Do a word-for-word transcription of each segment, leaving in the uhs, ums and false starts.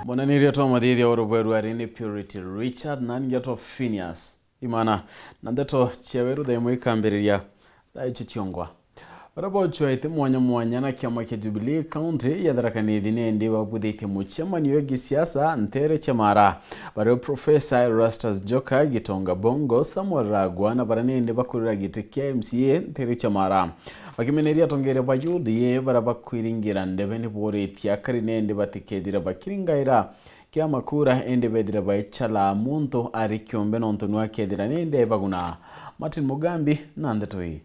Mwananiria twa mathithia oro bweru ari ni Purity Richard, na ningi twa Phineas Imana, na ndeto cia weru thaa imwe ikambiriria thaa icio ciongwa. Baria bochwaite mwanya mwanya na kiama kia Jubilee County ya Tharaka Nithi ni indi babuthitie mucemanio ya gisiasa ntere cia Mara, bario Professor Erastus Njoka, Gitonga Bongo, Samuel Ragwa na baria ni indi bakurira giti kia M C A ntere cia Mara. Bakimeneria atongeria ba U D A baria bakwiringira ndebe ni boritie akari ni indi batikethira bakiringaira kiama kura indi bethira baichala muntu ari kiumbe nontu nwa kethira ni indi aibaguna. Martin Mugambi na ndeto ii.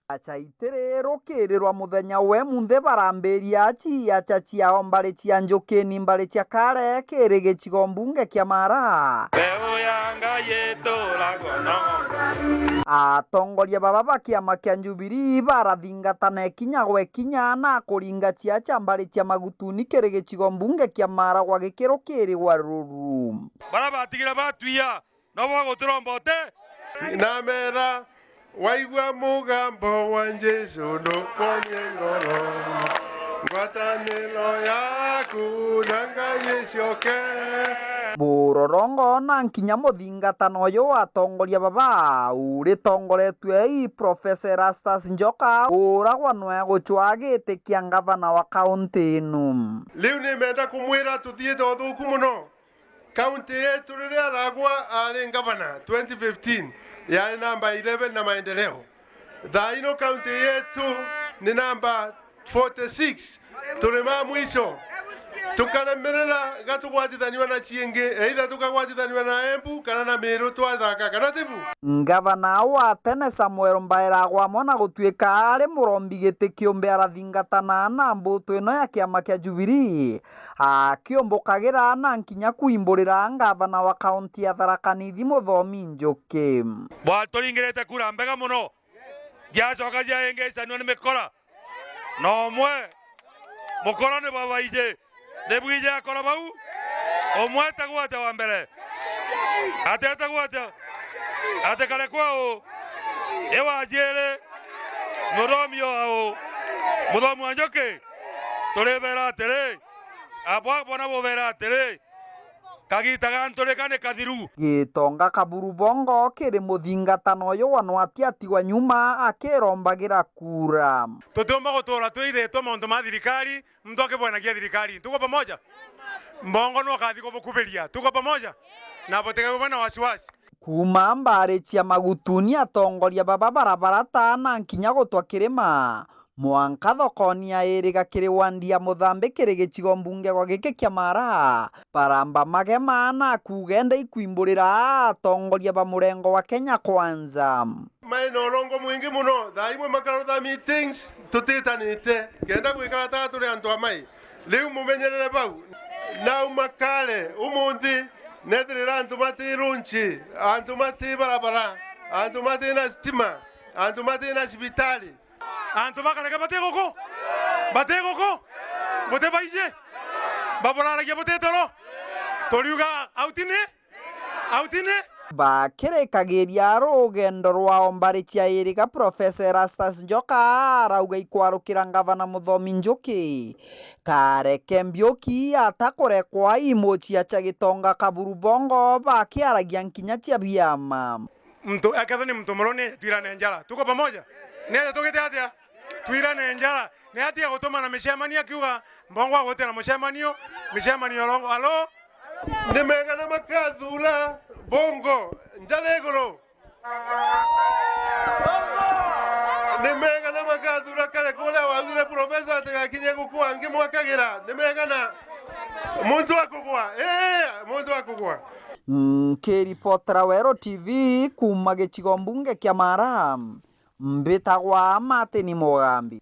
Acha itiri rukirirwa muthenya we munthe barambiria achi acha ciao mbari cia Njukini mbari cia Kare kiri gicigo mbunge kia Mara. Mbeu ya Ngai ituragwa no. Atongoria baba ba kiama kia Jubilee barathingatana ikinya gwe kinya na kuringa ciacha mbari cia Magutuni kiri gicigo mbunge kia Mara gwa gikiro kiri gwa ruru. Bara batigira batwia, no baguturomba ute? Namera, waigua mugambo wa Jesu nukonie ngoro, ngwataniro yaku na Ngai icoke. Murorongo na nkinya muthingatano uyu wa atongoria baba uritongoretue i Professor Erastus Njoka, uragwa nwe gucwa giti kia ngavana wa kaunti inu. Riu nimenda kumwira tuthiite uthuku muno. Kaunti yetu riria aragwa ari ngavana twenty fifteen, yaari namba eleven na maendeleo. Thaa ino kaunti yetu ni namba forty six. Turi ma mwisho. Tukaremerera gatugwatithanua na ciingi, either tukagwatithanua na Embu kana na Meru twathaka kana tibu. Ngavana wa tene Samuel Mbaira agwa amwe na gutuika ari murombi giti kiumbe arathingatana na mbutu ino ya kiama kia Jubilee. Akiumbukagira na nkinya kuimburira ngavana wa kaunti ya Tharaka Nithi Muthomi Njuki. Bwaturingirite kura mbega muno. Ngiacoka ciaingicanua ni mikora. Na umwe, mukora ni babaiji. Ni bwiji akora bau. Umwe etagwo atia wa mbere? Ati etagwo atia? Ati kare kwao? E wa ciiri, muthomi o au? Muthomi wa Njuki? Turibera atiri, abwa bona bubera atiri, kagita ga nturika ni kathiru. Gitonga Kaburu Bongo kiri muthingatano uyu wa nwati atigwa nyuma akirombagira kura. Tutiumba gutura twithitwe mauntu ma thirikari, muntu akibwenagia thirikari. Tuko pamoja? Mbongo nwe ukathi kubukubiria. Tuko pamoja? Na butigaigwe bwina wasiwasi. Kuuma mbari cia Magutuni atongoria baba barabarata na nkinya gutwa kirima, mwanka thokoni ya Iriga kiri wandi ya Muthambi kiri gicigo mbunge gwa giki kia Mara, baramba magema na kuuga enda ikwimburira atongoria ba murengo wa Kenya Kwanza. Mai na urongo mwingi muno. Thaa imwe makarotha meetings tutitanite kenda gwikara ta turi antu a mai. Riu mumenyerere bau. Nauma kare umunthi nethirira antu mati runchi, antu mati barabara, antu mati na stima, antu mati na cibitari. Antu bakarega bati guku, bati guku, buti baiji, baburaragia buti toro. Turiuga autini. Autini? Bakirikagiria rugendo rwao mbari cia Iriga, Professor Erastus Njoka arauga ikwarukira ngavana Muthomi Njuki. Kareke Mbiuki atakurekwa imucia cia Gitonga Kaburu Bongo bakiaragia nkinya cia biama. Mtu, akethwa ni mtu muruni, twirane njara. Tuko pamoja? Ni aja tugite atia? Twirane njara. Ni atia gutuma na micemanio akiuga, Mbongo agutira mucemanio, micemanio rongo. Alo? Ni mega na makathura Bongo njara iguru. Ni mega na makathura kare kuria waugire professor atigakinye gukua ngimwakagira. Ni mega na muntu akugwa. Ee, muntu akugwa. Nkiripotera Weru T V kuuma gicigo mbunge kia Mara, mbitagwa Martin Mugambi.